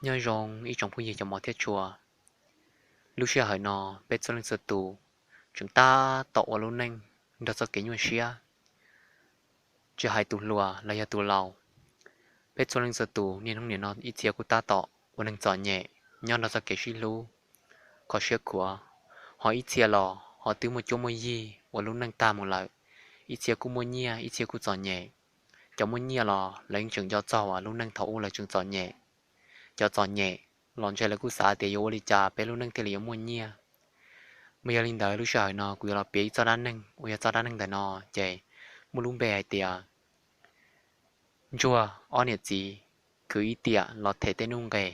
Nyob zoo ib tsoom phooj ywg cov mov thiab tshua, lub sij hawm no peb txhua leej txhua tus tseem tab tom ua lub neej nrog txoj kev nyuaj siab, tsis hais tus hluas los yog tus laus. Peb txhua leej txhua tus niaj hnub nim no ib txhia kuj tab tom ua neeg txom nyem nyob nrog txoj kev sib hlub, kho siab khuav, ho ib txhia los ho twb muaj cuab muaj yig ua lub neej tag mus lawm. Ib txhia kuj muaj nyiaj, ib txhia kuj txom nyem. Cov muaj nyiaj los lawv yeej tseem nco txog uas lub neej thaum ub lawv tseem txom nyem. Cov txom nyem los ntshe lawv kuj xav tias yuav ua li cas peb lub neej thiaj li yuav muaj nyiaj. Mas yog li ntawd lub sij hawm no kuv yuav los piav ib txoj dab neeg uas yog txoj dab neeg ntawm no ces muaj lub npe hais tias ntsuag ob niam txiv khwv ib tiam los them tej nuj nqes.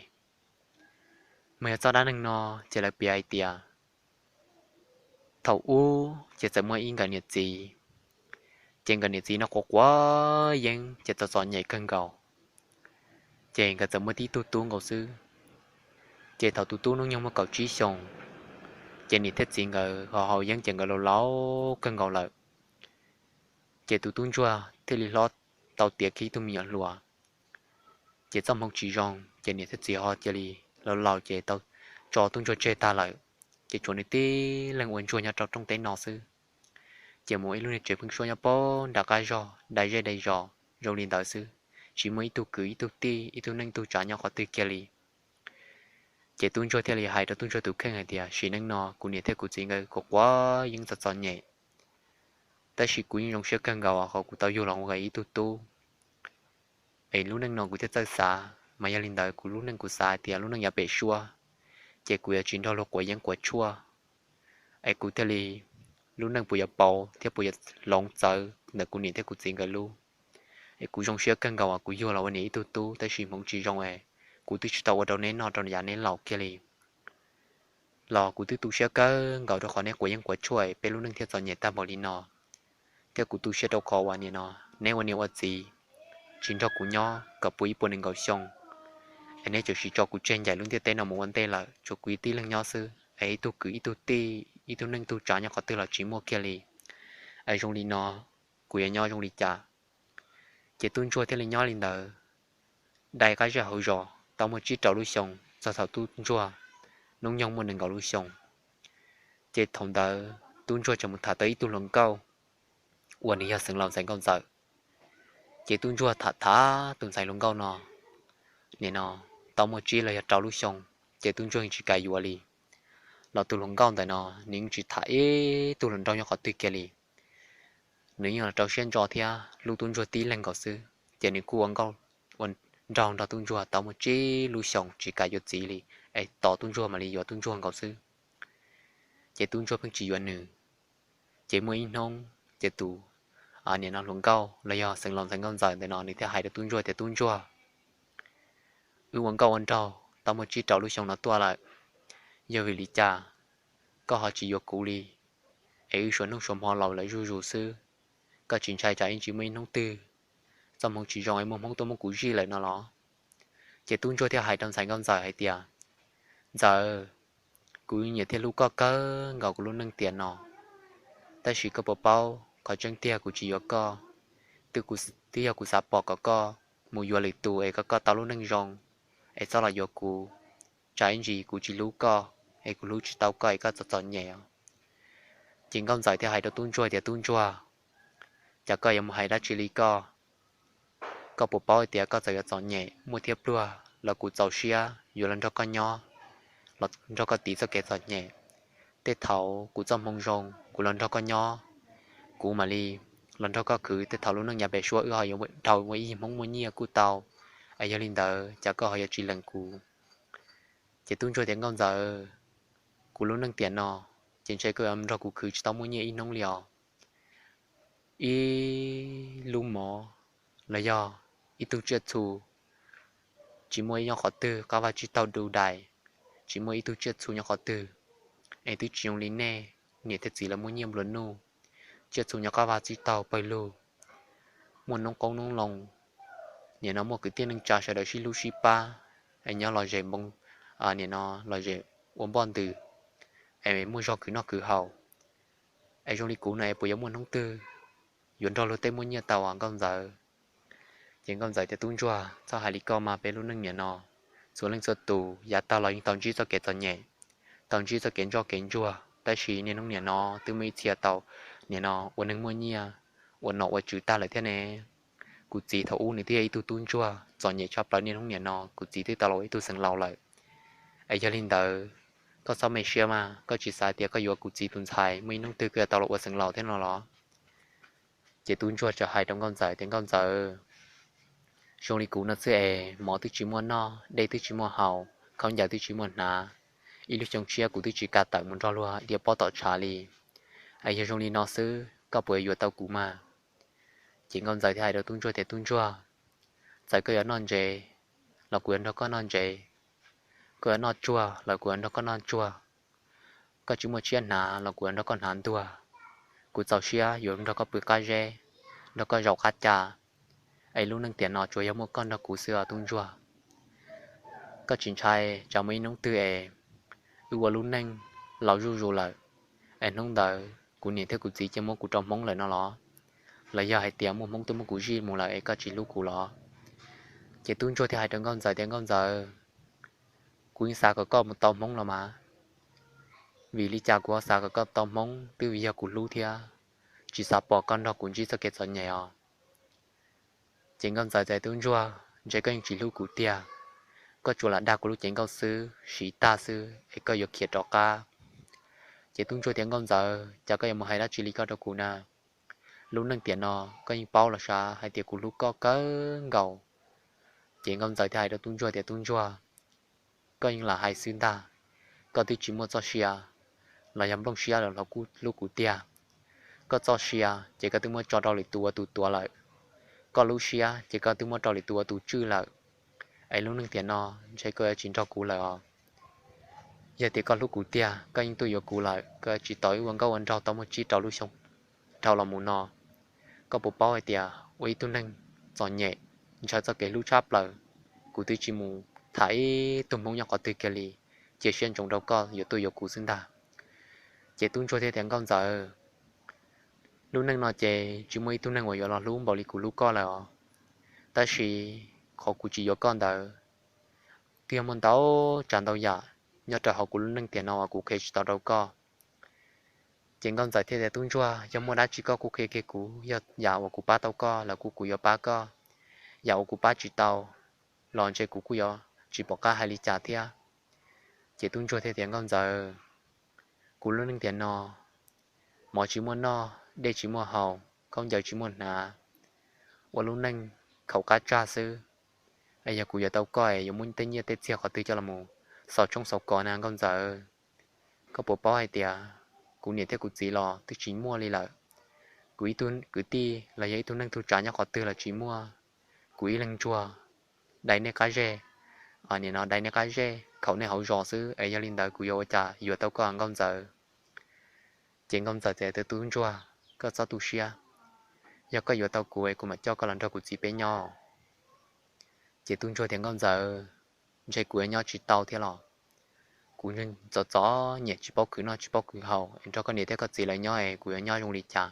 Mas yog txoj dab neeg no ces lawv piav hais tias thaum ub ces txawm muaj ib nkawd niam txiv, ces nkawd niam txiv no quav quav yeeb ces txom txom nyem kawg nkaus. Ces nkawd txawm muaj tib tug tub nkaus xwb. Ces thaum tus tub hnub nyoog muaj kaum tsib xyoos, ces niam thiab txiv nkawd ho haus yeeb ces nkawd laus laus kawg nkaus lawm. Ces tus tub ntsuag thiaj li hlob tau tiav kiag ib tug me nyuam hluas. Ces txoj hmoov tsis zoo ces niam thiab txiv ho cia li laus laus ces tau tso tub ntsuag tseg tag lawm. Ces tshuav nws tib leeg ua ntsuag nyob rau rooj teb no xwb. Ces mus ib lub niag tsev pheeb suab nyob pem nram qab zog dai zej dai zos zoo li ntawd xwb, tsis muaj ib tug kwv ib tug tij ib tug neej tug tsav nyob qhov twg kiag li. Ces tub ntsuag thiaj li hais rau tub ntsuag tus kheej hais tias sim neej no kuv niam thiab kuv txiv nkawd kuj quav yeeb txom txom nyem, tab sis kuv yeej zoo siab kawg nkaus qhov kuv tau yug los ua ib tug tub. Es lub neej no kuv thiaj txawj xav, mas yog li ntawd kuv lub neej kuv xav hais tias lub neej yav pem suab ces kuv yuav tsis nrog luag quav yeeb quav tshuaj, es kuv thiaj li lub neej puas yuav pauv thiab puas yuav hloov txawv ntawm kuv niam thiab kuv txiv nkawd lub. Es kuv zoo siab kawg nkaus uas kuv yug los ua niam ib tug tub, tab sis hmoov tsis zoo es kuv twb tsis tau ua rau neb noj rau yav neb laus kiag li. Los kuv twb tu siab kawg nkaus rau qhov neb quav yeeb quav tshuaj peb lub neej thiaj txom nyem tag npaum li no. Thiab kuv tu siab rau qhov uas nim no neb ua niam ua txiv tsis nrog kuv nyob kom puv ib puas nees nkaum xyoo, es neb txawm sim tso kuv tseg ncaim lub ntiaj teb no mus ua ntej lawm, tshuav kuv ib tib leeg nyob xwb, es ib tug kwv ib tug tij ib tug neej tug tsav nyob qhov twg los tsis muaj kiag li. Es zoo li no kuv yuav nyob zoo li cas? Ces tub ntsuag thiaj li nyob li ntawd dai qab zej hauv zos tau muaj tsib rau lub xyoo txog thaum tub ntsuag hnub nyoog muaj nees nkaum lub xyoo. Ces thaum ntawd tub ntsuag tseem mus tham tau ib tug hluas nkauj uas nws yog xeev laus ntxhais nkauj ntxawm. Ces tub ntsuag tham tham tus ntxhais hluas nkauj no, nim no tau muaj tsib los yog rau lub xyoo, ces tub ntsuag yeej tsis kam yuav li. Los tus hluas nkauj ntawm no nws yeej tsis tham ib tug hluas nraug nyob qhov twg kiag li. Nws yeej los rau siab ntso thiab hlub tub ntsuag tib leeg nkaus xwb, ces nws kuj ua nkauj ua nraug nrog tub ntsuag tau muaj tsib lub xyoo tsis kam yuav txiv li, es tos tub ntsuag mam li yuav tub ntsuag nkaus xwb. Ces tub ntsuag pheej tsis yuav nws. Ces muaj ib hnub ces tus, nim no hluas nkauj los yog xeev laus ntxhais nkauj ntxawm ntawm no nws thiaj hais rau tub ntsuag tias tub ntsuag, wb ua nkauj ua nraug tau muaj tsib rau lub xyoo no tuaj lawm, yog vim li cas koj ho tsis yuav kuv li? Es wb suav hnub suav hmo laus lawm zuj zus xwb, koj tsis ntshai tsam ib ntsis muaj ib hnub twg txoj hmoov tsis zoo es muaj hmoob tuaj muab kuv zij lawm no los? Ces tub ntsuag thiaj hais rau ntxhais nkauj ntxawm hais tias, ntxawm, kuv nyiam thiab hlub koj kawg nkaus kuv lub neej tiam no, tab sis koj puas paub qhov tseeb tiag kuv tsis yuav koj. Twb yog kuv xav pom kom koj mus yuav lwm tus es kom koj tau lub neej zoo, es txhob los yuav kuv, tsam ib ntsis kuv tsis hlub koj, es kuv hlub tsis tau koj es koj txom txom nyem os. Ces nkauj ntxawm thiaj hais rau tub ntsuag tias tub ntsuag, cas koj yuav mus hais dab tsi li koj? Koj puas paub tias koj txawm yuav txom nyem muaj thiab pluag los kuv txaus siab yuav los nrog koj nyob, los nrog koj tiv txoj kev txom nyem. Tej thaum kuv txoj hmoo zoo kuv los nrog koj nyob, kuv mam li los nrog koj khwv. Tej thaum lub neej yav pem suab wb ho yuav dhau ua ib hmoob muaj nyiaj kuj tau, es yog li ntawd cas koj ho yuav tsis lees kuv? Ces tub ntsuag tias nkauj ntxawm, kuv lub neej tiam no ces ntshe koj yuav nrog kuv khwv tsis tau muaj nyiaj ib hnub li os. Ib lub mov los yog ib tug tsiaj txhu tsis muaj ib nyob qhov twg, qab vaj tsib taug du dais, tsis muaj ib tug tsiaj txhu nyob qhov twg, es twb tsis zoo li nej niam thiab txiv lawv muaj nyiaj nplua nuj. Tsiaj txhu nyob qab vaj tsib taug pawg lug, muaj noob qoob noob loo, nim no muaj kwv tij neej tsa sawv daws sib hlub sib pab, es nyob lom zem npoo, nim no lom zem ua npoj ntws, es muaj zog khwv noj khwv haus. Es zoo li kuv no es puas yuav muaj hnub twg yuav nrog luag tej muaj nyiaj tau as nkauj ntxawm? Ces nkauj ntxawm tias tub ntsuag, txhob hais li koj mas, peb lub neej niam no txhua leej txhua tus yav tag los yeej tau ntsib txoj kev txom nyem, tau ntsib txoj kev ntsoj kev ntsuag, tab sis niaj hnub nim no twb muaj ib txhia tau nim no ua neeg muaj nyiaj, ua nom ua tswv tag lawm thiab ne. Kuv txiv thaum ub nws twb yog ib tug tub ntsuag txom nyem tshaj plaws, niaj hnub nim no kuv txiv twb tau los ua ib tug xeev laus lawm. Es yog li ntawd, koj txhob me siab mas, koj tsis xav tias koj yuav kuv txiv tus ntxhais muaj ib hnub twg koj yuav tau los ua xeev laus thiab no los? Ces tub ntsuag txawm hais rau nkauj ntxawm tias, nkauj ntxawm, zoo li kuv no xwb es mov twb tsis muaj noj, dej twb tsis muaj haus, khaub ncaws twb tsis muaj hnav, ib lub xyoo tshiab kuv twb tsis kam tawm mus nrog luag dhia pob tom tshav li. Es yog zoo li no xwb koj puas yuav tau kuv mas? Ces nkauj ntxawm thiaj hais rau tub ntsuag tias, tub ntsuag, txawm koj yuav noj ntsev los kuv yuav nrog koj noj ntsev, koj yuav noj tsuag los kuv yuav nrog koj noj tsuag, koj tsis muaj tshiab hnav los kuv yuav nrog koj hnav ntuag. Kuv txaus siab yuav nrog koj pw qab zeb, nrog koj zaum qab ca. Es lub neej tiam no tsuas yog muaj koj nrog kuv xwb os tub ntsuag. Koj tsis ntshai tsam muaj ib hnub twg es wb ua lub neej laus zuj zus lawm, es hnub ntawd kuv niam thiab kuv txiv cia muab kuv rau Hmoob lawm no los? Los yog hais tias muaj Hmoob tuaj muab kuv zij mus lawm es koj tsis hlub kuv los? Ces tub ntsuag thiaj hais rau nkauj ntxawm tias, nkauj ntxawm, kuv yeej xav kom koj mus tau Hmoob los mas. Vim li cas kuv ho xav kom koj tau Hmoob? Twb vim yog kuv hlub thiab tsis xav pom koj nrog kuv ntsib txoj kev txom nyem os. Ces nkauj ntxawm tias, tub ntsuag, ntshe koj yeej tsis hlub kuv tiag, koj tsuas lam dag kuv lub cev nkauj xwb, siv tag xwb es koj yuav khiav rov qab. Ces tub ntsuag tias, nkauj ntxawm, cas koj yuav mus hais dab tsi li koj rau kuv na? Lub neej tiam no koj yeej paub los sav hais tias kuv hlub koj kawg nkaus. Ces nkauj ntxawm thiaj hais rau tub ntsuag tias, tub ntsuag, koj yeej lam hais xwb ntag, koj twb tsis muaj txoj sia los yog nplooj siab los hlub kuv tiag. Koj txoj sia ces koj twb muab tso rau lwm tus ua tus tuav lawm, koj lub siab ces koj twb muab rau lwm tus ua tus tswj lawm. Es lub neej tiam no ntshe koj yuav tsis nrog kuv lawm os. Yog tias koj hlub kuv tiag, koj yeej tuaj yuav kuv lawm, koj tsis tos wb ua nkauj ua nraug tau muaj tsib rau lub xyoo dhau los mus no. Koj puas paub hais tias ua ib tug neeg txom nyem, ntshaw txoj kev hlub tshaj plaws, kuv twb tsis mus tham ib tug Hmoob nyob qhov twg kiag li, cia siab ntsoov rau koj yuav tuaj yuav kuv xwb ntag. Ces tub ntsuag thiaj tias, nkauj ntxawm, lub neej no ces tsis muaj ib tug neeg uas yuav los hlub npaum li kuv hlub koj lawm os. Tab sis qhov kuv tsis yuav koj ntawd twb yog muaj ntau tsav ntau yam nyob rau hauv kuv lub neej tiam no uas kuv qhia tsis tau rau koj. Ces nkauj ntxawm thiaj tias, tub ntsuag, yog muaj dab tsi koj kuj qhia kiag kuv, yog yam uas kuv pab tau koj los kuv kuv yuav pab koj, yam uas kuv pab tsis tau los ntshe kuv kuj yuav tsis pom qab hais li cas thiab. Ces tub ntsuag thiaj tias, nkauj ntxawm, kuv lub neej tiam no mov tsis muaj noj, dej tsis muaj haus, khaub ncaws tsis muaj hnav, ua lub neej khaum qab tsag xwb. Es yog kuv yuav tau koj es yuav muaj tej nyiaj tej txiag qhov twg coj los xaus tshoob xaus kos na nkauj ntxawm? Koj puas paub hais tias kuv niam thiab kuv txiv los twb tsis muaj li lawm. Kuv ib tug kwv tij los yog ib tug neeg tug tsav nyob qhov twg los tsis muaj. Kuv ib leeg ntsuag dai nej qab zej, nim no dai nej qab zej khaum nej hauv zos xwb, es yog li ntawd kuv yuav ua cas yuav tau koj nkauj ntxawm? Ces nkauj ntxawm teb tub ntsuag, koj txhob tu siab, yog koj yuav tau kuv es kuv mam coj koj los nrog kuv txiv peb nyob. Ces tub ntsuag tias, nkauj ntxawm, ntshe kuv yuav nyob tsis tau thiab los, kuv txom txom nyem tsis paub khwv noj tsis paub khwv haus, es nrog koj niam thiab koj txiv lawv nyob es kuv yuav nyob zoo li cas?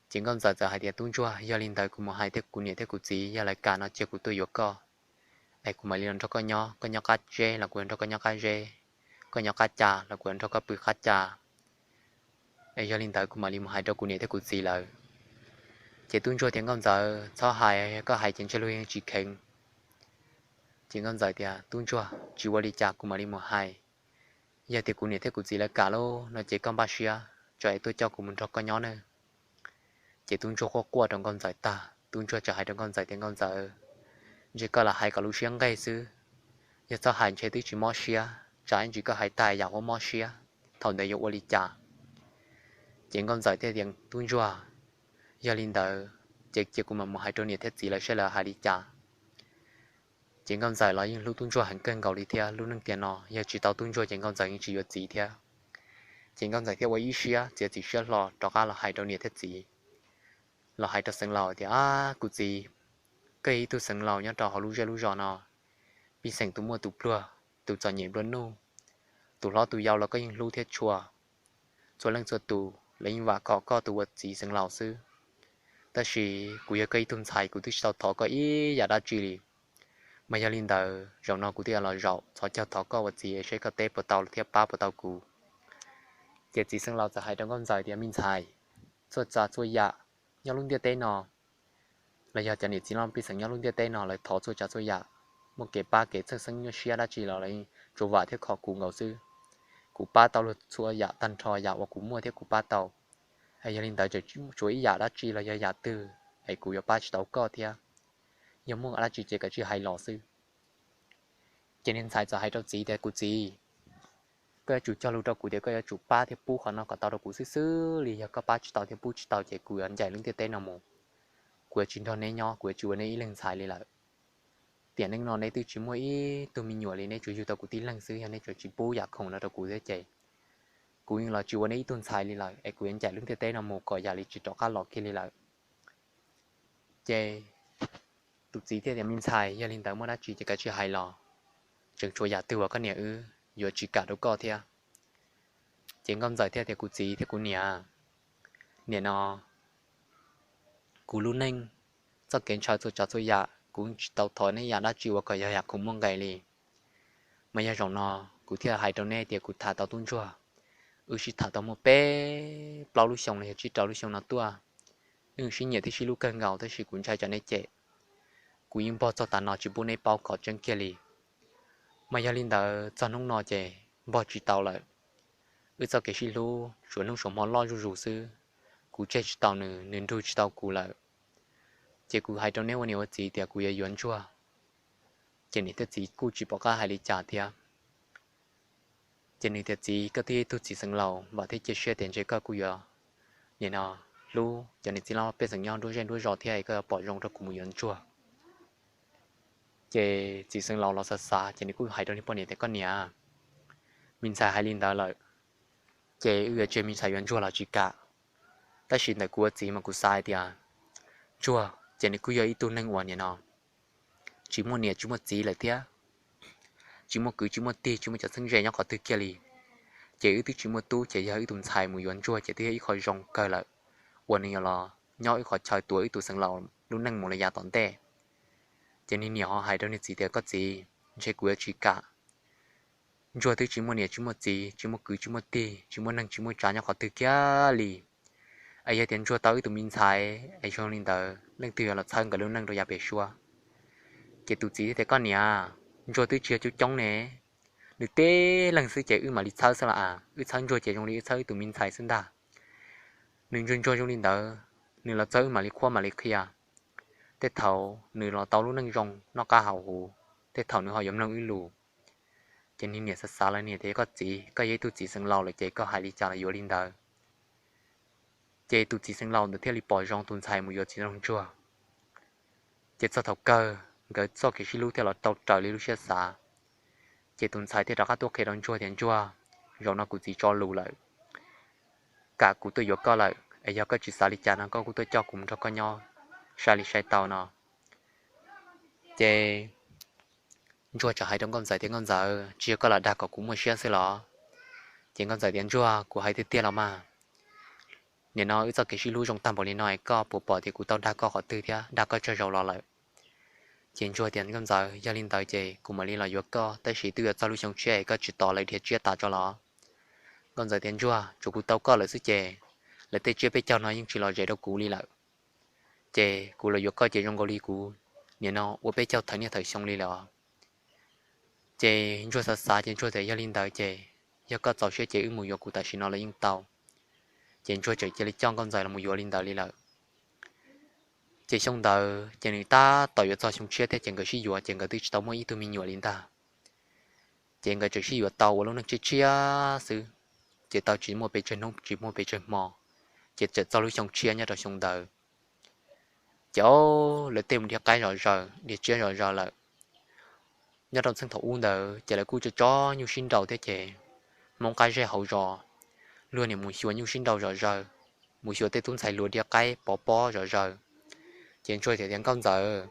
Ces nkauj ntxawm txawm hais tias, tub ntsuag, yog li ntawd kuv mus hais thiab kuv niam thiab kuv txiv, yog lawv kam no cia kuv tuaj yuav koj, es kuv mam li los nrog koj nyob, koj nyob qab zeb los kuv yuav nrog koj nyob qab zeb, koj nyob qab ca los kuv yuav nrog koj pw qab ca. Es yog li ntawd kuv mam li mus hais rau kuv niam thiab kuv txiv lawv. Ces tub ntsuag tias, nkauj ntxawm, txhob hais, koj hais ces ntshe luag yeej tsis kheev. Ces nkauj ntxawm tias, tub ntsuag, tsis ua li cas, kuv mam li mus hais. Yog tias kuv niam thiab kuv txiv lawv kam lawm no ces koj npaj siab tso es tuaj coj kuv mus nrog koj nyob nawb. Ces tub ntsuag quaj quaj rau nkauj ntxawm tag, tub ntsuag txawm hais rau nkauj ntxawm tias, nkauj ntxawm, ntshe koj lam hais kom lub siab nqaij xwb, yog txhob hais ntshe twb tsis mob siab, tsam ib ntsis koj hais tag yam uas mob siab, thaum ntawd yuav ua li cas? Ces nkauj ntxawm thiaj tias, tub ntsuag, yog li ntawd ces cia kuv mam mus hais rau niam thiab txiv lawv saib lawv hais li cas. Ces nkauj ntxawm los yeej hlub tub ntsuag heev kawg nkaus li thiab, lub neej tiam no yog tsis tau tub ntsuag ces nkauj ntxawm yeej tsis yuav txiv thiab. Ces nkauj ntxawm thiaj ua ib siab txiav txim siab hlo rov qab los hais rau niam thiab txiv, los hais rau xeev laus tias, ab kuv txiv, koj yog ib tug xeev laus nyob rau hauv lub zej lub zos no, pej xeem tus muaj tus pluag, tus txom nyem nplua nuj, tus hlob tus yau los koj yeej hlub thiab tshua. Txhua leej txhua tus lawv yeej vam khom koj tus ua txiv xeev laus xwb. Tab sis kuv yog koj ib tug ntxhais, kuv twb tsis tau thov koj ib yam dab tsi li. Mas yog li ntawd zaum no kuv thiaj los zaum thov caw thov koj ua txiv es saib koj teb puas tau thiab pab puas tau kuv. Ces txiv xeev laus txawm hais rau nkauj ntxawm tias, me ntxhais, txhua tsav txhua yam nyob lub ntiaj teb no, los yog cov niam txiv loj pej xeem nyob lub ntiaj teb no lawv thov txhua tsav txhua yam, muaj kev pab kev txhawj xeeb nyuaj siab dab tsi los lawv tsuas vam thiab khom kuv nkaus xwb. Kuv pab tau luag txhua yam tag nrho yam uas kuv muaj thiab kuv pab tau. Es yog li ntawd tsuas ib yam dab tsi los yog yam twg es kuv yuav pab tsis tau koj thiab. Yog muaj dab tsi ces koj tsis hais los xwb. Ces niag ntxhais txawm hais rau txiv tias, kuv txiv, koj yuav tsum cog lus rau kuv tias koj yuav tsum pab thiab pub qhov no kom tau rau kuv xwb xwb li. Yog koj pab tsis tau thiab pub tsis tau ces kuv yuav ncaim lub ntiaj teb no mus. Kuv yuav tsis nrog neb nyob, kuv yuav tsis ua neb ib leeg ntxhais li lawm. Tiam neej no neb twb tsis muaj ib tug me nyuam li, neb tsuas yug tau kuv tib leeg xwb. Yog neb tsuas tsis pub yam khoom no rau kuv thiab ces kuv yeej los tsis ua neb ib tug ntxhais li lawm, es kuv yuav ncaim lub ntiaj teb no mus kom yam li tsis rov qab los kiag li lawm. Ces tus txiv thiaj tias, me ntxhais, yog li ntawd muaj dab tsi ces koj tsis hais los, tseem tshuav yam twg uas koj niam wb yuav tsis kam rau koj thiab. Ces nkauj ntxawm thiaj tias, kuv txiv thiab kuv niam, nim no kuv lub neej, txoj kev ntshaw txhua tsav txhua yam kuv tsis tau thov neb yam dab tsi uas kom yog yam khoom muaj nqis li. Mas yog zaum no kuv thiaj hais rau neb tias kuv tham tau tub ntsuag, wb sib tham tau muaj peb plaub lub xyoo los yog tsib rau lub xyoo no tuaj. Wb sib nyiam thiab sib hlub kawg nkaus tab sis kuv ntshai tsam neb cem, kuv yeej npog txog tav no tsis pub neb paub qhov tseeb kiag li. Mas yog li ntawd txog hnub no ces npog tsis tau lawm. Wb txoj kev sib hlub tsuas hnub saum hmo loj zuj zus xwb. Kuv tseg tsis tau nws, nws nrug tsis tau kuv lawm. Ces kuv hais rau neb ua niam ua txiv tias kuv yuav yuav ntsuag. Ces niam thiab txiv kuj tsis pom qab hais li cas thiab. Ces nws tias, txiv, koj twb yog ib tug txiv xeev laus, vam thiab cia siab tias ntshe koj kuj yuav, nim no, hlub cov niam txiv loj pej xeem nyob nruab zej nruab zos thiab es koj yuav pom zoo rau kuv mus yuav ntsuag. Ces txiv xeev laus los xav xav ces nws kuj hais rau niag poj niam tias, koj niam, me ntxhais hais li ntawd lawm, ces wb yuav tseg me ntxhais yuav ntsuag los tsis kam. Tab sis ntawm kuv ua txiv mas kuv xav hais tias ntsuag ces nws kuj yog ib tug neeg uas nim no tsis muaj niam tsis muaj txiv lawm thiab, tsis muaj kwv tsis muaj tij, tsis muaj cov txheeb ze nyob qhov twg kiag li. Ces wb twb tsis muaj tub ces yog wb tus ntxhais mus yuav ntsuag ces twb yog ib qho zoo kawg lawm, uas nws yuav los nyob wb qhov chaw tuav wb tus xeev laus lub neej mus li yav tom ntej. Ces niag niam ho hais rau niag txiv tias, koj txiv, ntshe kuv yuav tsis kam. Ntsuag twb tsis muaj niam tsis muaj txiv, tsis muaj kwv tsis muaj tij, tsis muaj neeg tsis muaj tsav nyob qhov twg kiag li. Es yog tias ntsuag tau wb tus me ntxhais es zoo li ntawd leej twg yuav los txhawb nkawd lub neej rau yav pem suab? Ces tus txiv thiaj tias, koj niam, ntsuag twb tsis yog coob coob ne, nws tib leeg xwb ces wb mam li txhawb xwb los as, wb txhawb ntsuag ces zoo li wb txhawb wb tus me ntxhais xwb ntag. Nws ntsuag ntsuag zoo li ntawd, nws los txog wb mam li qhuab mam li qhia. Tej thaum nws los tau lub neej zoo noj qab haus huv, tej thaum nws ho yuav mloog wb lus. Ces niag niam xav xav lawm niam tias, koj txiv, koj yog ib tug txiv xeev laus lawm ces koj hais li cas los yuav li ntawd. Ces tus txiv xeev laus ntawd thiaj li pom zoo tus ntxhais mus yuav txiv nraug ntsuag. Ces txog thaum kawg nkawd txoj kev sib hlub thiaj los tau raws li lub siab xav. Ces tus ntxhais thiaj rov qab tuaj qhia rau ntsuag tias, ntsuag, zaum no kuv txiv tso lus lawm, kam kuv tuaj yuav koj lawm, es yog koj tsis xav li cas no koj kuj tuaj coj kuv mus nrog koj nyob sai li sai tau no. Ces ntsuag txawm hais rau nkauj ntxawm tias, nkauj ntxawm, tsis yog koj lam dag kom kuv muaj siab xwb los? Ces nkauj ntxawm tias, ntsuag, kuv hais tiag tiag los mas, nim no wb txoj kev sib hlub zoo tag npaum li no es koj puas pom tias kuv tau dag koj qhov twg thiab dag koj tsawg zaus los lawm? Ces ntsuag tias, nkauj ntxawm, yog li ntawd ces kuv mam li los yuav koj, tab sis twb yuav txog lub xyoo tshiab es koj tsis tos lawv dhia tsiab tas tso los? Nkauj ntxawm tias, ntsuag, tsuas kuv tau koj lawm xwb ces lawv tej tsiab peb caug no yeej tsis lom zem rau kuv li lawm. Ces kuv los yuav koj ces zoo nkaus li kuv nim no ua peb caug thawm niaj thawm xyoo li lawm os. Ces ntsuag xav xav ces ntsuag tias, yog li ntawd ces yog koj txaus siab ces wb mus yuav kuv tam sim no los yeej tau. Ces ntsuag txawm cia li coj nkauj ntxawm los mus yuav li ntawd li lawm. Ces xyoo ntawd ces nws tab tom yuav txog xyoo tshiab thiab ces nkawd sib yuav ces nkawd twb tsis tau muaj ib tug me nyuam li ntag. Ces nkawd tseem sib yuav tau ua lub neej tshiab tshiab xwb, ces tau tsis muaj pes tsawg hnub tsis muaj pes tsawg hmo, ces txawm txog lub xyoo tshiab nyob rau xyoo ntawd. Ces lawv tej mus dhia qaib zom zaws dhia tsiab zom zaws lawm. Nyob rau txheej thaum ub ntawd ces lawv kuj tso tsob nyuj sib nraus thiab ces Hmoob qab zej hauv zos luag niam mus xyuas nyuj sib nraus zom zaws, mus xyuas tej tub ntxhais hluas dhia qaib pov pob zom zaws. Ces ntsuag tias, nkauj ntxawm,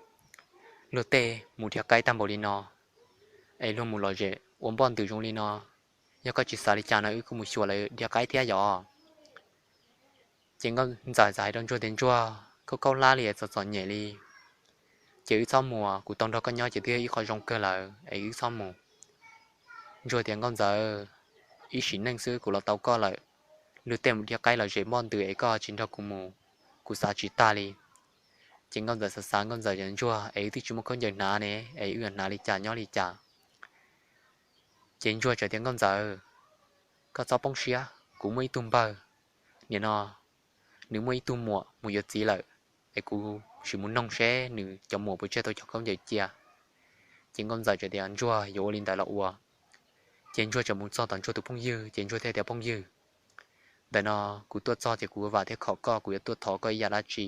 luag tej mus dhia qaib tag npaum li no es luag mus lom zem ua npoj ntws zoo li no, yog koj tsis xav li cas no wb kuj mus xyuas lawv dhia qaib thiab yom. Ces nkauj ntxawm txawm hais rau ntsuag tias, ntsuag, khaub khaub hlab li txom txom nyem li, Ces wb txhob mus, kuv tau nrog koj nyob ces twb yog ib qho zoo kawg lawm es wb txhob mus. Ntsuag tias, Nkauj Ntxawm, ib sim neej xwb kuv los tau koj lawm. Luag tej mus dhia qaib los zem npoj ntws es koj tsis nrog kuv mus, kuv xav tsis tag li. Ces Nkauj Ntxawm xav xav, Nkauj Ntxawm tias, Ntsuag, es wb twb tsis muaj khaub ncaws hnav ne, es wb yuav hnav li cas nyob li cas? Ces Ntsuag txawm tias, Nkauj Ntxawm, koj txhob poob siab, kuv muaj ib tug npawg, nim no nws muaj ib tug muam mus yuav txiv lawm, es kuv sim mus noog seb nws cov muam puas tseg tau cov khaub ncaws cia. Ces Nkauj Ntxawm txawm tias, Ntsuag, yuav ua li ntawd los ua. Ces Ntsuag txawm mus txog tom Ntsuag tus phooj ywg, ces Ntsuag thiaj tias, Phooj ywg, ntawm no kuv tuaj txog ces kuv vam thiab khom koj, kuv yuav tuaj thov koj ib yam dab tsi.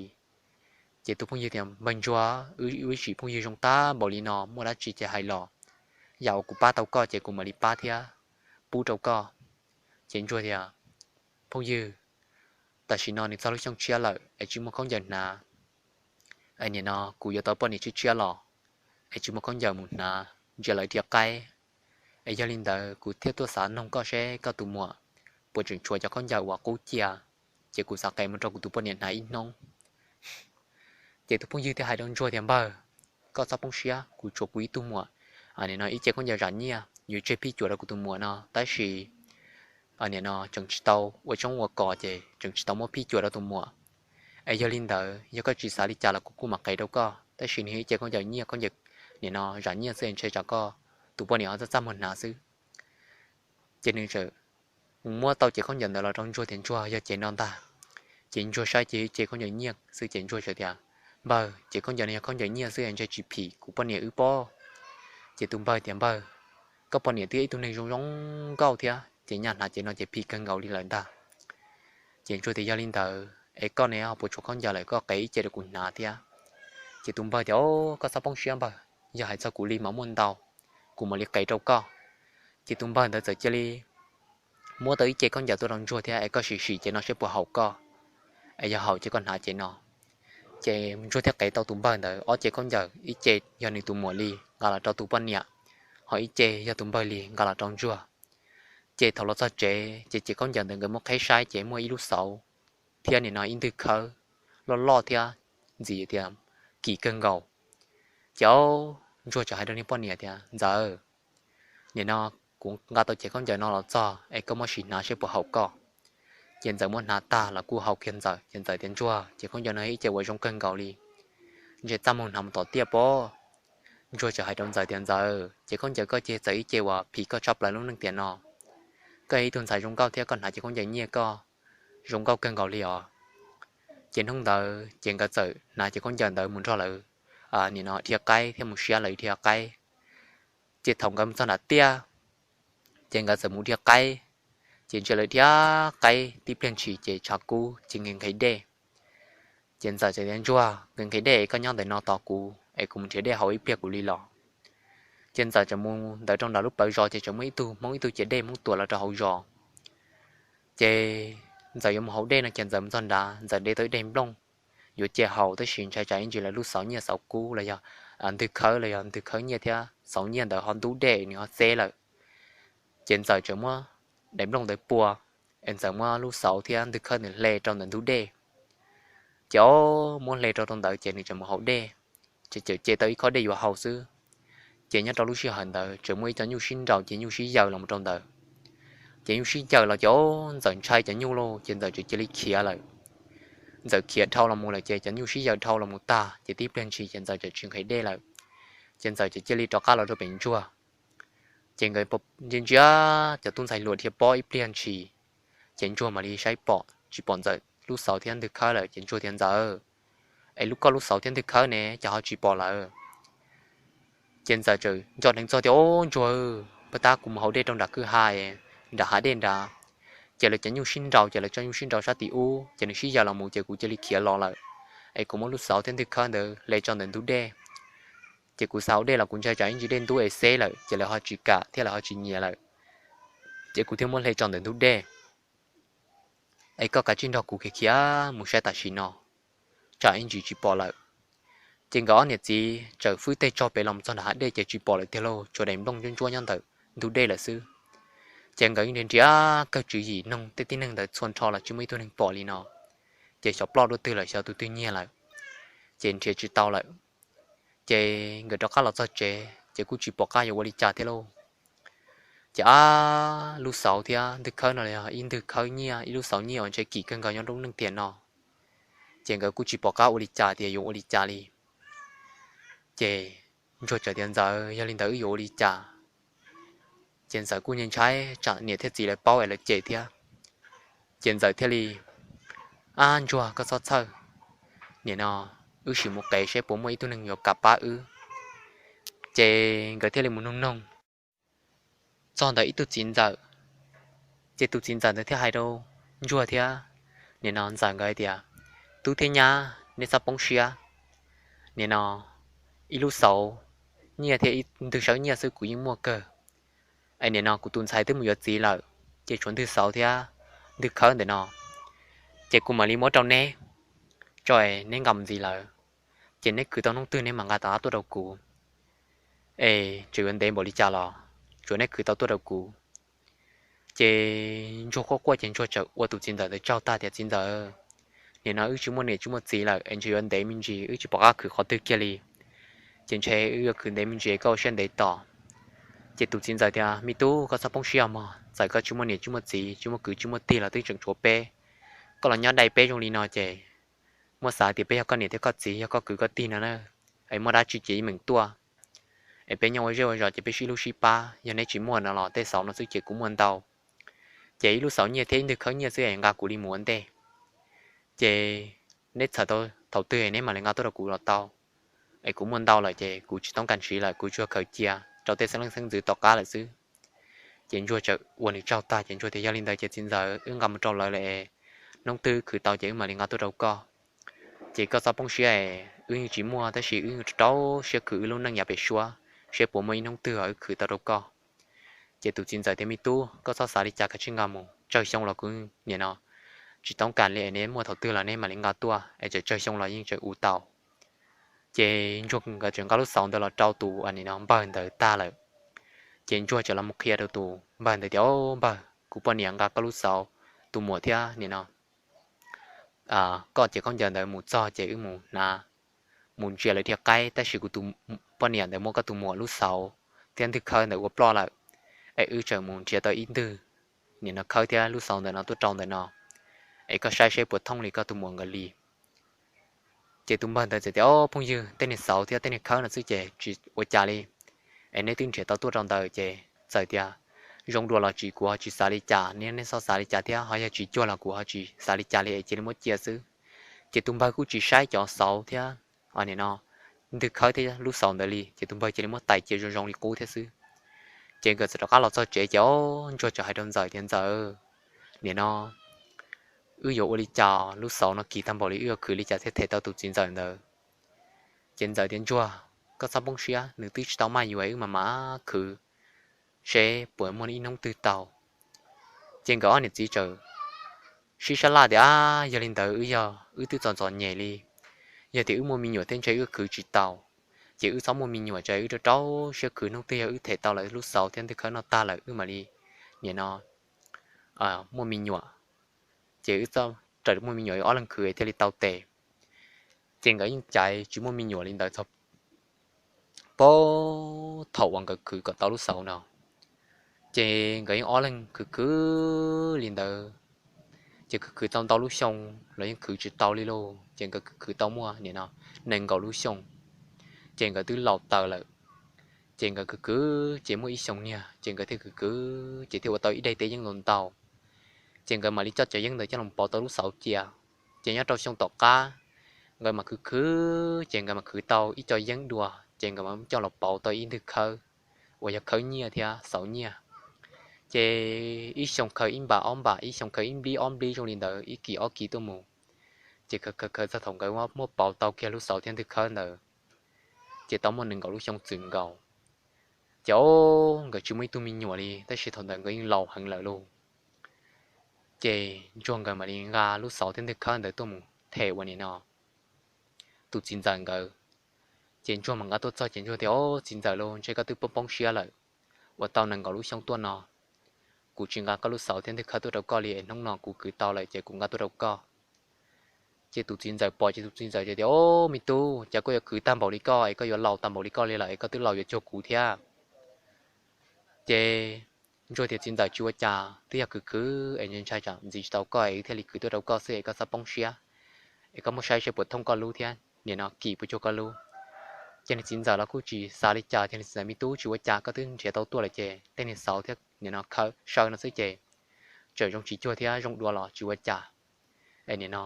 Ces tus phooj ywg tias, Npawg Ntsuag, wb ib tsim phooj ywg zoo tag npaum li no, muaj dab tsi ces hais los, yam uas kuv pab tau koj ces kuv mam li pab thiab pub rau koj. Ces Ntsuag tias, Phooj ywg, tam sim no nws txog lub xyoo tshiab lawm es tsis muaj khaub ncaws hnav, es nim no kuv yuav tau poj niam tshiab tshiab los es tsis muaj khaub ncaws mus hnav, ntsia lawv dhia qaib. Es yog li ntawd kuv thiaj tuaj xav noog koj seb koj tus muam puas tseem tshuav cov khaub ncaws uas qub cia, ces kuv xav qev mus rau kuv tus poj niam hnav ib hnub. Ces tus phooj ywg thiaj hais rau Ntsuag tias, Npawg, koj txhob poob siab, kuv tshuav kuv ib tug muam, nim no ib ce khaub ncaws zam nyiaj yuav tseg phij cuam rau kuv tus muam no, tab sis nim no tseem tsis tau ua tshoob ua kos ces tseem tsis tau muab phij cuam rau tus muam. Es yog li ntawd yog koj tsis xav li cas los kuv kuj mam qev rau koj, tab sis nws yog ib ce khaub ncaws nyiaj, khaub ncaws nim no zam nyiaj xwb, ntshe tsam koj tus poj niam ho txaj txaj muag hnav xwb. Ces nws txawm mus muab tau cev khaub ncaws ntawd los rau Ntsuag tias, Ntsuag, yog cev no ntag. Ces Ntsuag saib ces yog ib ce khaub ncaws nyiaj xwb ces Ntsuag txawm tias, Npawg, cev khaub ncaws no yog khaub ncaws nyiaj xwb es ntshe tsis phim kuv poj niam wb pob. Ces tus npawg tias, Npawg, koj poj niam twb yog ib tug neeg zoo zoo nkauj thiab ces nyaj hnav cev no ces phim kawg nkaus li lawm ntag. Ces Ntsuag tias, Yog li ntawd es koj ne ho puas tshuav khaub ncaws lawm, koj qev ib ce rau kuv hnav thiab. Ces tus npawg tias, Au, koj txhob poob siab npawg, yog hais txog kuv li mas muaj ntau, kuv mam li qev rau koj. Ces tus npawg ntawd txawm cia li muab tau ib ce khaub ncaws tuaj rau Ntsuag thiab, Es koj sim sim cev no seb puas haum koj, es yog haum ces koj hnav cev no. Ces Ntsuag thiaj qev tau tus npawg ntawd ob ce khaub ncaws, ib ce yog nws tus muam li nqa los rau tus poj niam, ho ib ce yog tus npawg li nqa los rau Ntsuag. Ces thaum los txog tsev ces cev khaub ncaws ntawd nkawd muab qheb saib ces muaj ib lub xauv thiab nim no ib ntwg khawb loj loj thiab ntxim tias kim kawg nkaus. Ces Ntsuag txawm hais rau niag poj niam tias, Ntxawm, nim no kuv nqa tau cev khaub ncaws no los txog es koj muab sim hnav seb puas haum koj. Ces Ntxawm muab hnav tag los kuj haum kiag Ntxawm. Ces Ntxawm tias, Ntsuag, cev khaub ncaws no yog ib ce uas zoo kawg nkaus li, ntshe txaj muag hnav mus tom tiaj pob. Ntsuag txawm hais rau Ntxawm tias, Ntxawm, cev khaub ncaws koj ces txawm ib ce uas phim koj tshaj plaws lub neej tiam no. Koj yog ib tug ntxhais zoo nkauj thiab koj hnav cev khaub ncaws nyiaj koj zoo nkauj kawg nkaus li os. Ces hnub ntawd ces nkawd txawm hnav cev khaub ncaws ntawd mus nrog lawv nim no dhia qaib thiab mus saib lawv dhia qaib. Ces thaum nkawd mus txog nram tiaj, ces nkawd txawm mus dhia qaib. Ces ntsia lawv dhia qaib tib pliag ntshis ces tshav kub ces nqhis nqhis dej. Ces Ntxawm txawm tias, Ntsuag, nqhis nqhis dej es koj nyob ntawm no tos kuv es kuv mus nrhiav dej haus ib pliag kuv li los. Ces Ntxawm txawm mus ntawd rau nram lub plawv zos ces tseem muaj ib tug Hmoob ib tug ciav dej Hmoob tuam los rau hauv zos. Ces Ntxawm yuav mus haus dej no ces Ntxawm mus txog nrad Ntxawm de tau ib daim nplooj yuav cia haus, tab sis ntshai tsam ib ntsis lawv lub xauv nyiaj xauv kub los yog ntwg khawb los yog ntwg khawb nyiaj thiab xauv nyiaj ntawd ho ntub dej nws ho txeb lawm. Ces Ntxawm txawm muab daim nplooj ntawd pua, es Ntxawm muab lub xauv thiab ntwg khawb ntawd hle rau ntawm ntug dej. Ces o, muab hle rau rau ntawd ces nws tseem mus haus dej, ces txawm ce tau ib khob dej yuav haus xwb. Ces nyob rau lub sij hawm ntawd tseem muaj ib co nyuj sib nraus ces nyuj sib yaws los rau ntawd. Ces nyuj sib yaws los ces o, Ntxawm ntshai cov nyuj lauj ces Ntxawm txawm cia li khiav lawm. Ntxawm khiav dhau los mus lawm ces cov nyuj sib yaws dhau los mus tag ces tib pliag ntshis ces Ntxawm txawm tsis nqhis dej lawm. Ces Ntxawm txawm cia li rov qab los rau pem Ntsuag. Ces nkawd ntsia ntsia cov tub ntxhais hluas dhia pob ib pliag ntshis, ces Ntsuag mam li saib pom tsis pom Ntxawm lub xauv thiab ntwg khawb lawm ces Ntsuag tias, Ntxawm, es lub koj lub xauv thiab ntwg khawb ne cas ho tsis pom lawm? Ces Ntxawm txawm nco dheev txog tias, O Ntsuag, pag tab kuv mus haus dej rau nram kwj ha, nram hav dej nrad, ces lawv cov nyuj sib nraus ces lawv tso nyuj sib nraus sab tim ub ces nws sib yaws los mus ces kuv cia li khiav los lawm, es kuv muab lub xauv thiab ntwg khawb ntawd hle tso ntawm ntug dej. Ces kuv xav haus dej los kuv ntshai tsam ib ntsis dej ntub es xeb lawm ces lawv ho tsis kam thiab lawv ho tsis nyiam lawm, ces kuv thiaj muab hle tso ntawm ntug dej. Es koj kav tsij nrog kuv khiav khiav mus saib tam sim no, tsam ib ntsis tsis pom lawm. Ces nkawd ob niam txiv txawm fwb tej tso pem los txog nram hav dej ces tsis pom lawm tiag lauj, tshuav daim nplooj ntsuab ntsuab nyob ntawm ntug dej lawm xwb. Ces nkawd nrhiav nrhiav kawg tswv yim noog tej tib neeg ntawd txhua nrho los tsis muaj ib tug neeg pom li no. Ces xyov ploj dua twg lawm, xyov tus twg nyiag lawm, ces nrhiav tsis tau lawm. Ces nkawd rov qab los txog tsev ces kuj tsis pom qab yuav ua li cas thiab lauj. Ces ab, lub xauv thiab ntwg khawb no yog ib ntwg khawb nyiaj, ib lub xauv nyiaj uas ntshe kim kawg nkaus nyob rau lub neej tiam no. Ces nkawd kuj tsis pom qab ua li cas tias yuav ua li cas li. Ces Ntsuag txawm tias, Ntxawm, yog li ntawd wb yuav ua li cas? Ces Ntxawm kuj ntshai tsam niam thiab txiv lawv paub es lawv cem thiab. Ces Ntxawm thiaj li, Ab Ntsuag, koj txhob txhawj, nim no wb sim mus qev seb puas muaj ib tug neeg yuav kam pab wb. Ces nkawd thiaj li mus noog noog txog ntawm ib tug txiv ntxawm. Ces tus txiv ntxawm ntawd thiaj hais rau Ntsuag thiab nim no Ntxawm nkawd hais tias, Tub thiab nyab, neb txhob poob siab. Nim no ib lub xauv nyiaj thiab ib ntwg khawb nyiaj xwb kuv yeej muaj kawg. Es nim no kuv tus ntxhais twb mus yuav txiv lawm, ces tshuav ntwg xauv thiab ntwg khawb ntawm no, ces kuv mam li muab rau neb, tso es neb nqa mus ntxiv lawm. Ces neb khwv tau hnub twg neb mam nqa rov qab tuaj rau kuv. Es tseem yuav ntev npaum li cas los tsuav neb khwv tau tuaj rau kuv. Ces Ntsuag quaj quaj ces Ntsuag txawm ua tus txiv ntxawm ntawd tsaug tag tias, Txiv ntxawm, nim no wb tsis muaj niam tsis muaj txiv lawm es ntshe yuav ntev me ntsis wb tsis pom qab khwv qhov twg kiag li. Ces ntshe wb yuav khwv ntev me ntsis, koj ua siab ntev tos. Ces tus txiv ntxawm tias, Me tub, koj txhob poob siab mog, txawm koj tsis muaj niam tsis muaj txiv, tsis muaj kwv tsis muaj tij los twb tseem tshuav peb. Koj los nyob dai peb zoo li no ces muab xav tias peb yog koj niam thiab koj txiv, yog koj kwv koj tij no na, es muaj dab tsi ces yeej meem tuaj. Es peb nyob ua zej ua zos ces peb sib hlub sib pab, yog neb tsis muaj no los tej xauv no xwb ces kuv muaj ntau. Ces ib lub xauv nyiaj thiab ib ntwg khawb nyiaj xwb es nqa kuv li mus ua ntej. Ces neb txhawm tau thaum twg neb mam li nqa tuaj rau kuv los tau. Es kuv muaj ntau lawm ces kuv tsis toob kas siv lawm, kuv tsuas khaws cia rau tej xeeb leej xeeb ntxwv tom qab lawm xwb. Ces Ntsuag txawm ua nws tsaug tag ces Ntsuag tias, Yog li ntawd ces txiv ntxawm, wb nqa mus rau lawv lawm es hnub twg khwv tau ces wb mam li nqa tuaj rau koj. Ces koj txhob poob siab es wb yeej tsis muaj tab sis wb rau siab khwv wb lub neej yav pem suab, seb puas muaj ib hnub twg wb khwv tau rau koj. Ces tus txiv ntxawm tias, Me tub, koj txhob xav li cas, kav tsij nqa mus, tsawg xyoo los kuv nim no tsis toob kas li es neb muaj thaum twg los neb mam li nqa tuaj es txawm tsawg xyoo los yeej tseem ua tau. Ces Ntsuag nkawd txawm nqa lub xauv ntawd los rau tus nim no npawg ntawd tag lawm. Ces Ntsuag txawm los mus qhia rau tus npawg ntawd tias, Au npawg, kuv poj niam nqa koj lub xauv, tus muam thiab nim no koj cev khaub ncaws ntawd mus txog ces wb mus hnav, mus ntsia lawv dhia qaib, tab sis kuv tus poj niam ntawd muab koj tus muam lub xauv thiab ntwg khawb ntawd ua ploj lawm. Es wb tseem mus nrhiav tau ib ntwg nim no khawb thiab lub xauv ntawm no tuaj rau ntawm no, es koj saib seb puas thooj li koj tus muam nkawd li. Ces tus npawg ntawd txawm tias, Au phooj ywg, tej niag xauv thiab tej niag khawb no xwb ces tsis ua cas li. Es neb twb nrhiav tau tuaj rau ntawd ces txawm tias zoo dua los tsis, kuv ho tsis xav li cas, neb txhob xav li cas thiab, ho yog tsis cuag los kuv ho tsis xav li cas li es cia li muab cia xwb. Ces tus npawg kuj tsis saib cov xauv thiab nim no ntwg khawb thiab lub xauv ntawd li, ces tus npawg cia li muab tais cia zoo zoo li qub thiab xwb. Ces nkawd txawm rov qab los txog tsev ces Ntsuag txawm hais rau Ntxawm tias, Ntxawm, nim no wb yuav ua li cas, lub xauv no kim tag npaum li, wb yuav khwv li cas thiaj them tau tus txiv ntxawm ntawd? Ces Ntxawm tias, Ntsuag, koj txhob poob siab, nws twb tsis tau maj yuav, wb mam mam khwv seb puas muaj ib hnub twg tau. Ces nkawd ob niam txiv txawm sib sab laj tias, Ab, yog li ntawd wb yog wb twb txom txom nyem li, yog tias wb muaj me nyuam thiab ntshe wb khwv tsis tau. Ces wb txhob muaj me nyuam, ces wb rau rau siab khwv, hnub twg yog wb them tau lawv lub xauv thiab ntwg khawb no tag lawm wb mam li nim no muaj me nyuam. Ces wb raws muaj me nyuam wb ob leeg khwv thiaj li tau tes. Ces nkawd yeej caiv tsis muaj me nyuam li ntawd txog pab thaum uas nkawd khwv kom tau lub xauv no. Ces nkawd yeej ob leeg khwv khwv li ntawd, ces khwv khwv tau ntau lub xyoo los yeej khwv tsis tau li lauj. Ces nkawd khwv khwv tau muaj nim no nees nkaum lub xyoo, ces nkawd twb laus taws lawm. Ces nkawd khwv khwv ces muaj ib xyoo niag ces nkawd thiaj khwv khwv ces thiaj ua tau ib daim teb yeeb ntau ntau. Ces nkawd mam li coj cov yeeb ntawd coj los pauv tau lub xauv cia. Ces nyob rau xyoo tom qab, nkawd mam khwv khwv ces nkawd mam khwv tau ib co yeeb dua ces nkawd mam coj los pauv tau ib ntwg khawb uas yog khawb nyiaj thiab xauv nyiaj. Ces ib xyoo khaws ib npam ob npam, ib xyoo khaws ib nplib ob nplib zoo li ntawd, ib kis ob kis tuaj mus. Ces khaws khaws khaws txog thaum nkawd muab pauv tau kiag lub xauv thiab ntwg khawb ntawd, ces tau muaj nees nkaum lub xyoo txwm nkaus. Ces o, nkawd tsis muaj ib tug me nyuam li, tab sis thaum ntawd nkawd yeej laus heev lawm lauj. Ces Ntsuag nkawd mam li nqa lub xauv thiab ntwg khawb ntawd tuaj mus them ua nim no tus txiv ntxawm nkawd. Ces Ntsuag mam nqa tuaj txog ces Ntsuag tias, O, txiv ntxawm lauj, ntshe koj twb poob poob siab lawm, ua tau nees nkaum lub xyoo tuaj no kuv tsis nqa koj lub xauv thiab ntwg khawb tuaj rau koj li es hnub no kuv khwv tau lawm ces kuv nqa tuaj rau koj. Ces tus txiv ntxawm pom ces tus txiv ntxawm tias, Ob, me tub, cas koj yuav khwv tag npaum li koj es koj yuav laus tag npaum li koj li lawm es koj twb laus yuav cuag kuv thiab? Ces ntsuag tias, Txiv ntxawm, tsis ua cas, twb yog khwv khwv es ntshai tsam ntxiv tsis tau koj es thiaj li khwv tuaj rau koj xwb es koj txhob poob siab, es koj muab saib saib puas thooj koj lub thiab nim no kim puas cuag koj lub. Ces niag txiv ntxawm los kuj tsis xav li cas, ces niag txiv ntxawm, Me tub, tsis ua cas, koj twb nrhiav tau tuaj lawm ces tej niag xauv thiab nim no khawb saw no xwb ces txawm zoo tsis cuag thiab zoo dua los tsis ua cas. Es nim no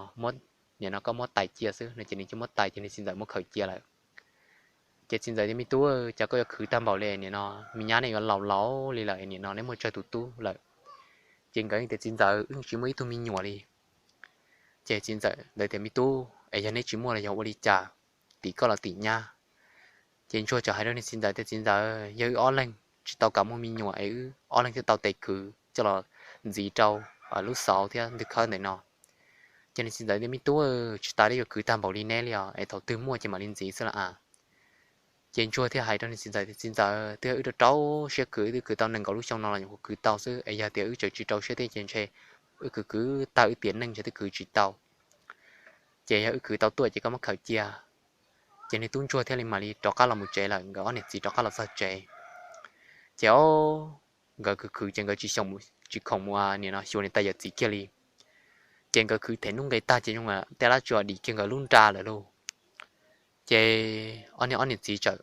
nim no koj muab tais cia xwb no ces nws cia muab tais ces niag txiv ntxawm muab khawb cia lawm. Ces txiv ntxawm tias, Me tub, cas koj yuav khwv tag npaum li, nim no me nyab nej yuav laus laus li lawm, nim no neb muaj tsawg tus tub lawm? Ces nkawd tias, Txiv ntxawm, wb tsis muaj ib tug me nyuam li. Ces txiv ntxawm ntawd tias, Me tub, es yog neb tsis muaj los yog ua li cas, tim koj los tim nyab? Ces ntsuag txawm hais rau niag txiv ntxawm tias, Txiv ntxawm, yog wb ob leeg tsis tau kam muaj me nyuam es wb ob leeg thiaj tau tes kwv coj los ntxiv rau lub xauv thiab ntws khawb ntawm no. Ces niag txiv ntxawm tias, Me tub, tsis tas li yuav khwv tag npaum li neb li os, es thaum twg muaj ces mam li ntxiv xwb las as. Ces ntsuag thiaj hais rau niag txiv ntxawm tias, Txiv ntxawm, twb yog wb rau rau siab khwv, twb khwv tau nees nkaum lub xyoo no los nyuam qhuav khwv tau xwb, es yog tias wb tseem tsis rau siab thiab ces ntshe wb khwv khwv tag wb tiam neej ntshe twb khwv tsis tau. Ces yog wb khwv tau tuaj ces koj muab khawb cia. Ces niag tub ntsuag thiaj li mam li rov qab los mus tsev lawm, nkawd ob niam txiv rov qab los txog tsev. Ces ob, nkawd khwv khwv ces nkawd tsis khoom mus nim no xyuas niam tais yawm txiv kiag li. Ces nkawd khwv them hnub nqe tag ces zoo tej lab tsuas dim kiag nkawd lub nra lawm lauj. Ces ob niag ob niam txiv txawm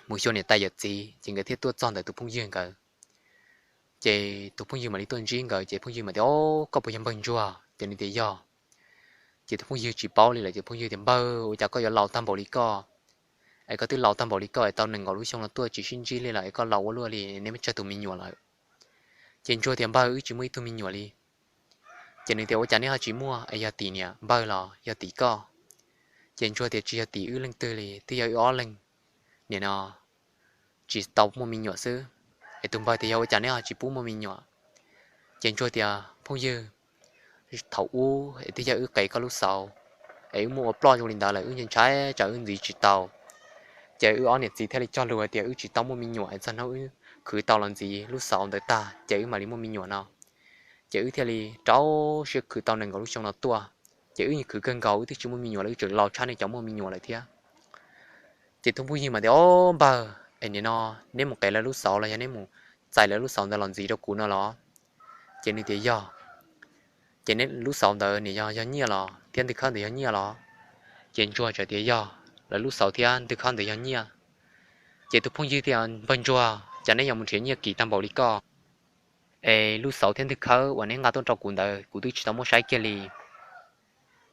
mus xyuas niam tais yawm txiv ces nkawd thiaj tuaj txog ntawm tus phooj ywg nkawd. Ces tus phooj ywg mam li tuaj ntsib nkawd ces phooj ywg mam tias, Ob, koj puas yog npawg ntsuag? Ces nws tias, Yog. Ces tus phooj ywg tsis paub li lawm ces phooj ywg tias, Npawg, ua cas koj yuav laus tag npaum li koj? Es koj twb laus tag npaum li koj es tau nees nkaum lub xyoo no tuaj tsis sib ntsib li lawm es koj laus ua luaj li, neb muaj tsawg tus me nyuam lawm? Ces ntsuag tias, Npawg, wb tsis muaj ib tug me nyuam li. Ces nws tias, Ua cas neb ho tsis muaj, es yog tim niam npawg los yog tim koj? Ces ntsuag tias, Tsis yog tim wb leej twg li, twb yog wb ob leeg nim no tsis tau muaj me nyuam xwb. Es tus npawg tias, Yog ua cas neb ho tsis pub muaj me nyuam? Ces ntsuag tias, Phooj ywg, thaum ub es twb yog wb qev koj lub xauv, es wb muab ua ploj zoo li ntawd lawm, wb ntshai tsam wb ntxiv tsis tau. Ces wb ob niam txiv thiaj li cog lus hais tias wb tsis tau muaj me nyuam es txog hnub wb khwv tau los ntxiv lub xauv ntawd tag ces wb mam li muaj me nyuam no. Ces wb thiaj li rau siab khwv tau nees nkaum lub xyoo no tuaj. Ces wb yeej khwv kawg nkaus, wb twb tsis muaj me nyuam los wb tseem laus tshaj nej cov muaj me nyuam lawm thiab. Ces tus phooj ywg mas tias, Ob, npawg, es nim no neb mus qev lawv lub xauv los yog neb mus txais lawv lub xauv ntawd los ntxiv rau kuv no los? Ces nws tias, Yog. Ces neb lub xauv ntawd nim yog yog nyiaj los thiab ntws khawb ntawd yog nyiaj los? Ces ntsuag txawm tias, Yog, lawv lub xauv thiab ntws khawb ntawd yog nyiaj. Ces tus phooj ywg tias, Npawg ntsuag, cas neb yuav mus nrhiav nyiaj kim tag npaum li koj? Es lub xauv thiab ntws khawb uas neb nqa tuaj rau kuv ntawd kuv twb tsis tau muab saib kiag li.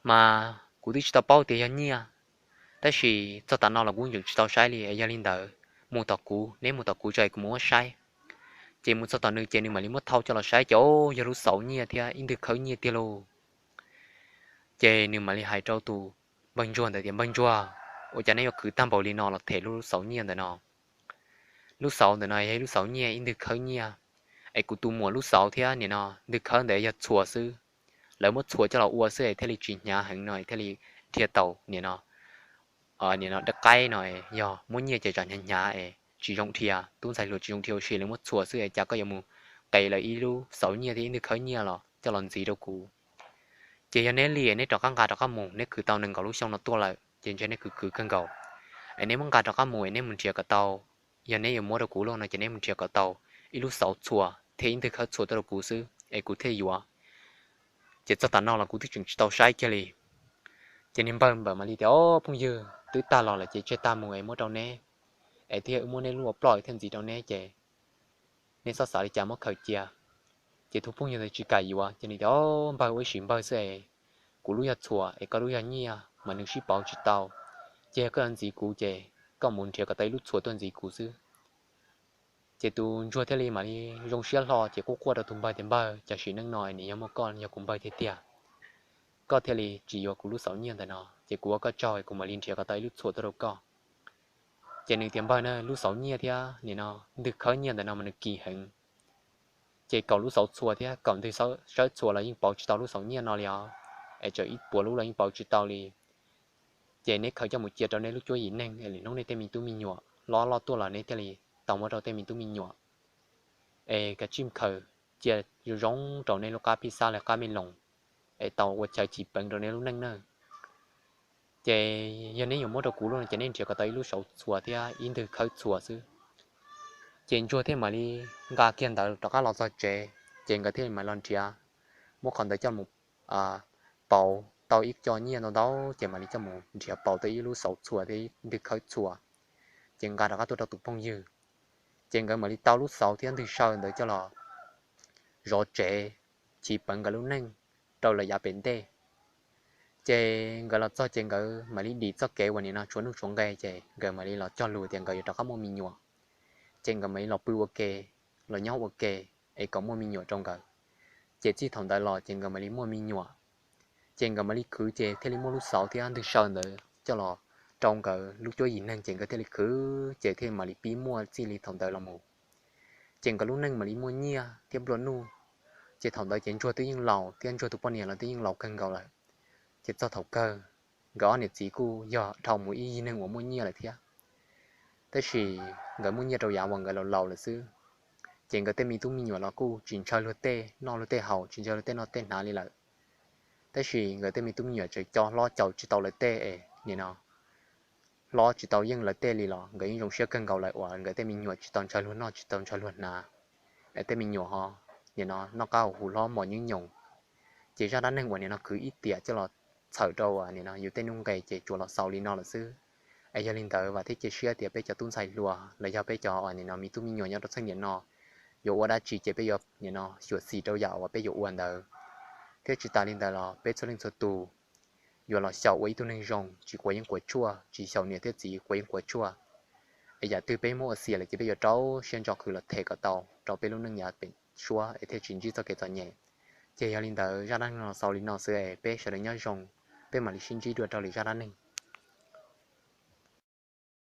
Mas kuv twb tsis tau paub tias yog nyiaj, tab sis txog tav no los kuv tseem tsis tau saib li. Yog li ntawd, mus tom kuv, neb mus tom kuv tso es kuv mus muab saib. Ces mus txog tom nws ces nws mam li muab thauj coj los saib ces, o, yog lub xauv nyiaj thiab ib ntwg khawb nyiaj tiag lauj. Ces nws mam li hais rau tus npawg ntsuag ntawd tias, Npawg ntsuag, ua cas neb yuav khwv tag npaum li no los them lub xauv nyiaj ntawm no? Lub xauv ntawm no yog lub xauv nyiaj ib ntwg khawb nyiaj, es kuv tus muam lub xauv thiab nim no ntwg khawb ntawd yog txhuas xwb. Lawv muab txhuas coj los ua xwb es thiaj li tsis hnyav heev no thiaj li dhia tau nim no, nim no dawb qaib no, yog muab nyiaj ces tsam hnyav hnyav es tsis zoo dhia, tub ntxhais hluas tsis zoo dhia ua si, lawv muab txhuas xwb es cas koj yuav mus qev lawv ib lub xauv nyiaj thiab ib ntwg khawb nyiaj los coj los ntxiv rau kuv? Ces yog neb li neb rov qab nqa rov qab mus, neb khwv tau nees nkaum lub xyoo no tuaj lawm ces ntshe neb khwv khwv kawg nkaus. Es neb muab nqa rov qab mus es neb mus nrhiav kom tau, yog neb yuav muab rau kuv lawm no ces neb mus nrhiav kom tau ib lub xauv txhuas thiab ib ntwg khawb txhuas tuaj rau kuv xwb es kuv thiaj yuav. Ces txog tav no los kuv twb tseem tsis tau saib kiag li. Ces niag npawg npawg mam li tias, O, phooj ywg, twb tag los lawm ces tseg tag mus es muab rau neb, es thiaj wb muab neb lub ua ploj thiaj ntxiv rau neb ces neb txhob xav li cas muab khaws cia. Ces tus phooj ywg ntawd tsis kam yuav ces nws tias, O, npawg, ua ib sim npawg xwb es, kuv lub yog txhuas es koj lub yog nyiaj mas nws sib pauv tsis tau. Ces yog koj yuav ntxiv kuv ces koj mus nrhiav kom tau ib lub txhuas tuaj ntxiv kuv xwb. Ces tus ntsuag thiaj li mam li zoo siab hlo ces quaj quaj rau tus npawg tias, Npawg, cas sim neej no nim yog muaj koj yog kuv npawg tiag tiag, koj thiaj li tsis yuav kuv lub xauv nyiaj ntawm no ces kuv ua koj tsaug es kuv mam li nrhiav kom tau ib lub txhuas tuaj rau koj. Ces nws tias, Npawg na, lub xauv nyiaj thiab nim no ntwg khawb nyiaj ntawm no mas nws kim heev. Ces kaum lub xauv txhuas thiab kaum ntwg sawb txhuas los yeej pauv tsis tau lub xauv nyiaj no li os, es txawm ib puas lub los yeej pauv tsis tau li. Ces neb khaws coj mus cia rau nej lub cuab yim neeg es lwm hnub nej tej me tub me nyuam loj loj tuaj los neb thiaj li tau muab rau tej me tub me nyuam. Es kav tsij khaws cia zoo zoo rau nej lub qab phij xab los qab me loos, es tau ua chaw chiv peev rau nej lub neej na. Ces yog neb yuav muab rau kuv lub no ces nej nrhiav kom tau ib lub saud txhuas thiab ib ntwg khawb txhuas xwb. Ces ntsuag thiaj mam li nqa kiag ntawd rov qab los txog tsev, ces nkawd thiaj mam los nrhiav, muab qhov ntawd coj mus pauv tau ib co nyiaj ntau ntau, ces mam li coj mus nrhiav pauv tau ib lub saud txhuas thiab ib ntwg khawb txhuas, ces nqa rov qab tuaj rau tus phooj ywg. Ces nkawd mam li tau lub saud thiab ntwg saw ntawd coj los zov tsev, chiv pawv nkawd lub neej rau lawm yav pem ntej. Ces nkawd los txog ces nkawd mam li dim txoj kev uas nim no tshuav nuj tshuav nqe, ces nkawd mam li los cog lus tias nkawd yuav rov qab muaj me nyuam. Ces nkawd mam li los pw ua ke, los nyob ua ke, es kom muaj me nyuam rau nkawd. Ces txij thaum ntawd los ces nkawd mam li muaj me nyuam. Ces nkawd mam li khwv ces thiaj li muaj lub saud thiab ntwg saw ntawd coj los rau nkawd lub cuab yim neeg, ces nkawd thiaj li khwv ces thiaj mam li pib muaj txij li thaum ntawd los mus. Ces nkawd lub neej mam li muaj nyiaj thiab nplua nuj. Ces thaum ntawd ces ntsuag twb yeej laus thiab ntsuag tus poj niam los twb yeej laus kawg nkaus lawm. Ces txog thaum kawg, nkawd ob niam txiv kuj yog dhau mus ib yig neeg uas muaj nyiaj lawm thiab. Tab sis nkawd muaj nyiaj rau yav uas nkawd laus laus lawm xwb. Ces nkawd tej me tub me nyuam los kuj tsis ntshaw luag tej noj luag tej haus, tsis ntshaw luag tej noj tej hnav li lawm. Tab sis nkawd tej me tub me nyuam tseem co hlob caum tsis tau lawv tej es nim no hlob tsis tau yeej lawv tej li los nkawd yeej zoo siab kawg nkaus lawm uas nkawd tej me nyuam tsis tau ntshaw luag noj tsis tau ntshaw luag hnav, es tej me nyuam ho nim no noj qab haus huv hlob mos nyob nyoos. Ces zaj dab neeg uas nim no khwv ib tiam coj los txhawm rau uas nim no yus tej nuj nqes ces tsuas los xaus li no lawm xwb. Es yog li ntawd vam thiab cia siab tias peb cov tub ntxhais hluas los yog peb cov uas nim no me tub me nyuam nyob rau txheej niam no yuav ua dab tsi ces peb yuav nim no xyuam xim rau yam uas peb yuav ua ntawd, thiab tsis tas li ntawd los peb txhua leej txhua tus yuav los xyaum ua ib tug neeg zoo, tsis quav yeeb quav tshuaj, tsis xyaum niam thiab txiv quav yeeb quav tshuaj. Es yam twg peb muab ua xiam lawm ces peb yuav rau siab ntso khwv los them kom tau rau peb lub neej yav pem suab es thiaj tsis ntsib txoj kev txom nyem. Ces yog li ntawd zaj dab neeg no xaus li no xwb es peb sawv daws nyob zoo, peb mam li sib ntsib dua rau lwm zaj dab neeg.